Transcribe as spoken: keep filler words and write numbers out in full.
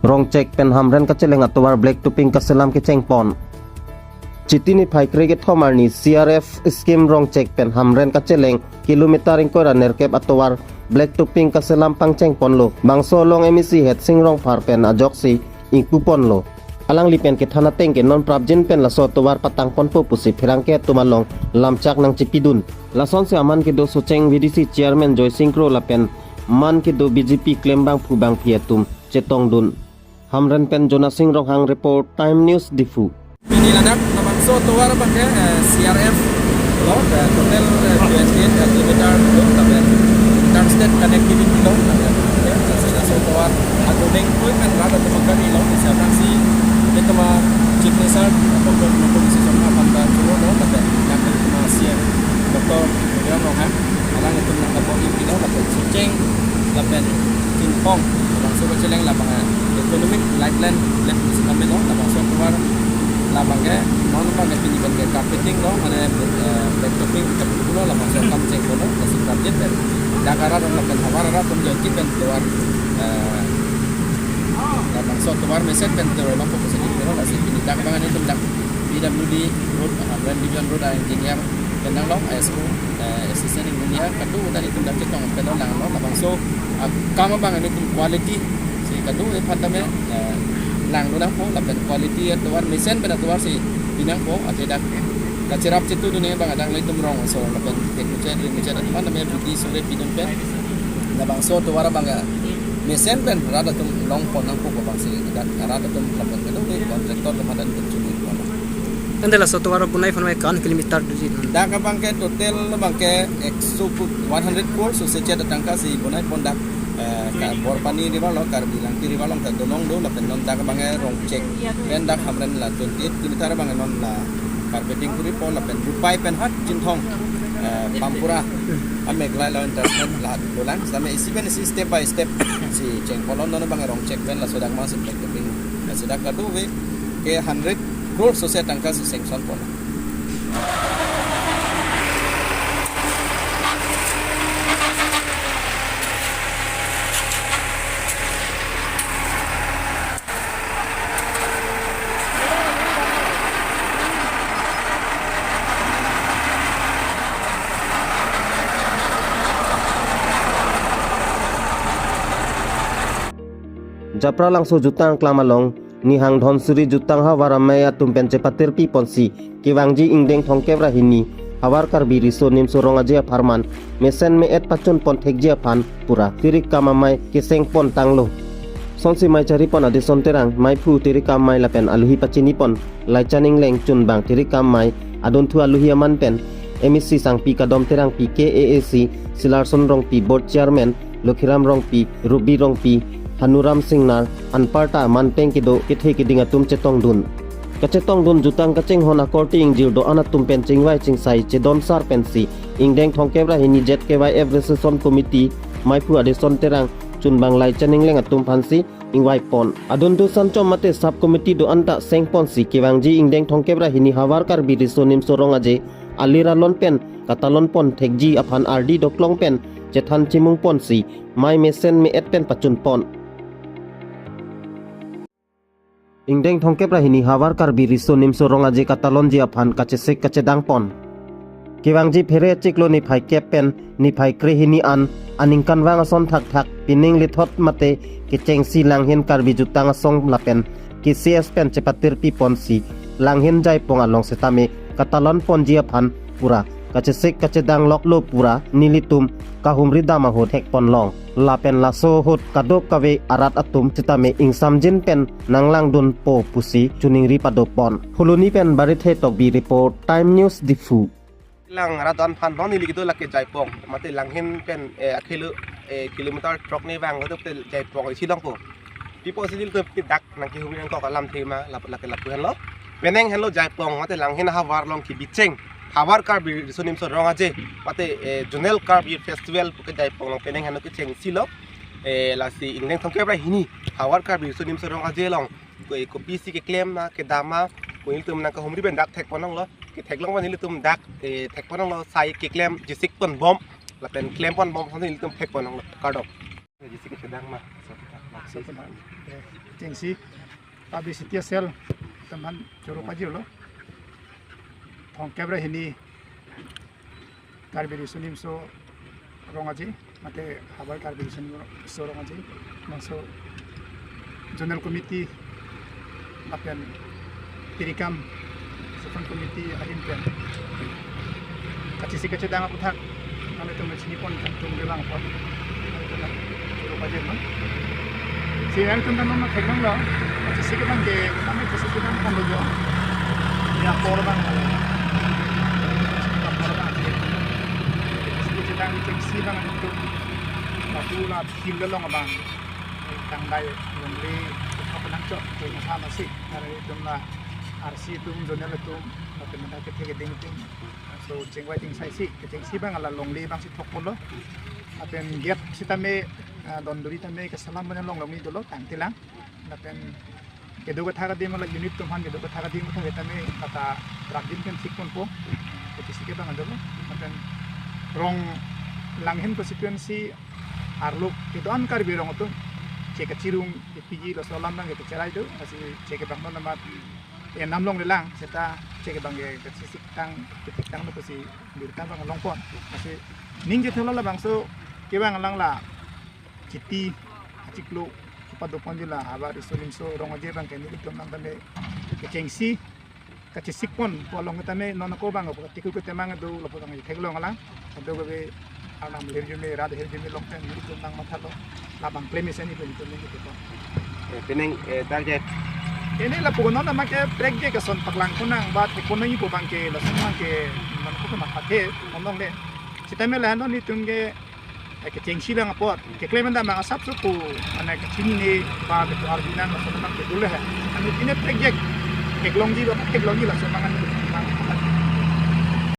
Rongchek pen Hamren kacheleng atovar black topping kaselam kechengpon. Chiti niphai kre kethom arni C R F scheme Rongchek pen Hamren kacheleng kilometer ingkoi ra nerkep atovar black topping kaselam pangchengponlo. Bangso along M A C Headsing Rongphar pen ajoksi ingpuponlo. Alangli pen kethan ateng ke non prapjin pen laso atovar patangponpo pusi pherangke atum along lamchak nangchipidun. Lasonsi aman kedo Socheng V D C Chairman Joysing Kro lapen man kedo B J P klembangphu bangphi atum chetongdun. Hamren pen Jonasing Ronghang report, Time News Diphu. Pini ladak labangso atovar abangke, eh, C R F lo, eh, total, eh, twenty-eight kilometer lo, tapi interstate connectivity lo, tapi, eh, laso atovar adoning koi pen rat atum kari lo, bisa taksi, itu ma Chief Minister, atau pun Mukul Session apa, apa, lo, tapi, yang itu ma C M, Doctor Tuliram Ronghang, alangtum nangkapon-i pilo, lapen Socheng, lapen Chinthong, labangso kacheleng labang, eh, economic lifeline, lep si kami lo, labangso atovar, labangke, non abangke pini abangke carpeting lo, mane, eh, black topping, kapit pulo, labangso kam chengponlo, lasi prapjin pen. Dak arat lapen havar arat atum jangki pen atovar, eh, labangso atovar mesen pen atovar bang fokus ini lo, lasi pini dak abang ini tum dak P W D road, ah, Hamren Division road, ah, engineer pen nanglo, S O, eh, assistant engineer, kadokave ta nelitum dak chetong pen nanglo, labangso, ah, kam abang nelitum quality si kadokave aphan tame, eh, langdun nangpo, lapen quality atovar mesen pen atovar si pi nangpo, athe dak kacherap chetudun abang dak nelitum rong aso, lapen teknichat, rimichat, atum tame bidi sore pidun pen, labangso atovar abang mesen pen rat atum longpon nangpo abang si dak rat atum lapen kadokave contractor atum aphan ta nelitum chunipon. Tangte laso atovar bonai aphan mai ko-an kilometer doji? Dak abangke total abangke ekso ku-, one hundred crore sose chet atangka si bonai pon dak, eh, ka Borpani river lo, Karbi Langpi river along ta donong do, lapen non dak abangke Rongchek pen dak Hamren la twenty-eight kilometer abangke non la carpeting kuri pon, lapen Rupai pen hat Chinthong, eh, Pampura, amek lai lo entertainment la dolang. Same isi pen isi step by step si chengponlo, non abangke Rongchek pen laso dak ma si black topping. Laso dak kadokave ke hundred crore sose atangka si sanction pon. Japralangso jutang aklam along, Nihang Dhonsiri jutang havar amei atum pen chepatirpi ponsi kevangji ingdeng thomkep ra hini Havar Karbi Riso Nimso Rong Aje apharman mesen me-et pachun pon thekji aphan pura tirik kam amei keseng pon tanglo. Sonsi mei chari pon Adison Terang, meiphu tirik kam amei lapen aluhi pachini pon Laichan Engleng, chunbang tirik kam amei adunthu aluhi aman pen M A C Sangpi Kadom Terangpi, K A A C Silarson Rongpi, Board Chairman Lokhiram Rongpi, Ruby Rongpi, Hanuram Singnar, anparta manteng kedo kethe keding atum chetongdun. Kachetongdun jutang kachinghon akorte ingjir do-an atum pen chingvai chingsai chedon sar pensi ingdeng thomkep ra hini Z K Y F Resolution Committee meiphu Adison Terang, chunbang Laichan Engleng atum aphansi ingvai pon. Adunthu sanchom mate sub committee do-an ta seng ponsi kevangji ingdeng thomkep ra hini Havar Karbi Riso Nimso Rong Aje alir alon pen katalon pon thekji aphan ardi doklong pen chethan chimung ponsi mei mesen me-et pen pachun pon. Ingdeng thomkep ra hini Havar Karbi Riso Nimso Rong Aje katalonji aphan kachesik kachedang pon. Kevangji phere achiklo niphai kep pen niphai kre hini an aningkanvang ason thakthak pining lethot mate kechengsi Langhin Karbi Jutang Asong lapen K C S pen chepatirpi ponsi Langhin Jaipong along setame katalon ponji aphan pura kachesik kachedang loklo pura nelitum kahumri dam ahut thek pon long. Lapen laso ahut kadokave arat atum setame ingsamjin pen nanglangdunpo pusi choningri pado pon. Phuloni pen Barithe Tokbi report, Time News Diphu. Lang rat do-an aphan non neli kedo lake Jaipong, mate Langhin pen, eh, akilo, eh, kilometer throk ni vang kedo te Jaipong isi longpo. Pi pusi nelitum dak nangkehumri nangkok alamthe ma lap-, lake lapu henlo. Penang henlo Jaipong, mate Langhin ahavar along kebicheng Havar Karbi Riso Nimso Rong Aje, mate, eh, Zonal Karbi Festival pu ke Jaipong along penang henlo kechengsi lo. Eh, lasi ingdeng thomkep ra hini Havar Karbi Riso Nimso Rong Aje along ko, eh, kopisi keklem ma, kedam ma, ko nelitum nangkahumri pen dak thek pon longlo. Ketheklong pen nelitum dak, eh, thek pon longlo, sai keklem jisik pon bom, lapen klem pon bom, hansi nelitum thek pon longlo. Kardom. Jisik kachedang ma, so, Sapun, eh, chengsi, publicity cell, teman choro pajirlo. Thongkep ra hini Karbi Riso Nimso Rong Aje, mate havar Karbi Riso Nimso Rong Aje, laso Zonal Committee, lapen Tirikam Session Committee ahin pen kachesik kachedang aputhak nanglitum chinipon kangtung bebang apot nanglitum choro pajirlo. Si nanglitum kan nonma theklonglo, kachesik abang ke, kami kachesik abang kan lo jo. Ya, apor abang, apor abang. Kachesik kachedang chengsi abang nanglitum, lapu la field along abang tangdai longle, apa nangchok, ke masa masih, nanglitum la R C atum, zonal atum, lapen mata kethe keding atum, so chingvai chingsai si, kechengsi abang la longle abang si thokponlo. Lapen gate sitame, ah, donduri tame kesalam mane long long ni dolo, tangtelang. Lapen kedo kethak adim la unit atum aphan kedo kethak adim kethak tame kata trap din pen sikponpo. Kechesik abang dolo. Lapen Ronglanghin constituency arlo kedo-an Karbi Rong atum che kachirung, P G laso alam abang ke cherai do, lasi che ke bang non amat enam longlelang, seta che ke bang ke kachesik tang, kachesik tang lo pusi birta abang longpon. Lasi ning kethelo labangso kevang lang la Chiti achiklo kepadoponji la havar Riso Nimso Rong Aje abang ke nelitum nang tame kechengsi kachesikponpo along tame non ako abang ko tiku ketemang do lapu abang theklong lang. Ado ke be arnam hirjume, rat hirjume along tame nelitum nang mathalo, labang klem isi ni pen pen ni ko. Eh, pining, eh, target. Ini lapu non nama ke prek je keson paklang konang, bat ekonomi pu abang ke, lason abang ke, non ko ke matha ke, non le. Sitame lahan non nelitum ke, eh, kechengsi abang apot, keklem anda abang asap so pu, mane kachinine, ba ketu arjunan, lason abang ke dulu he. Ani pine prek je, keklongji ba, keklongji lason abang ani, abang, abang,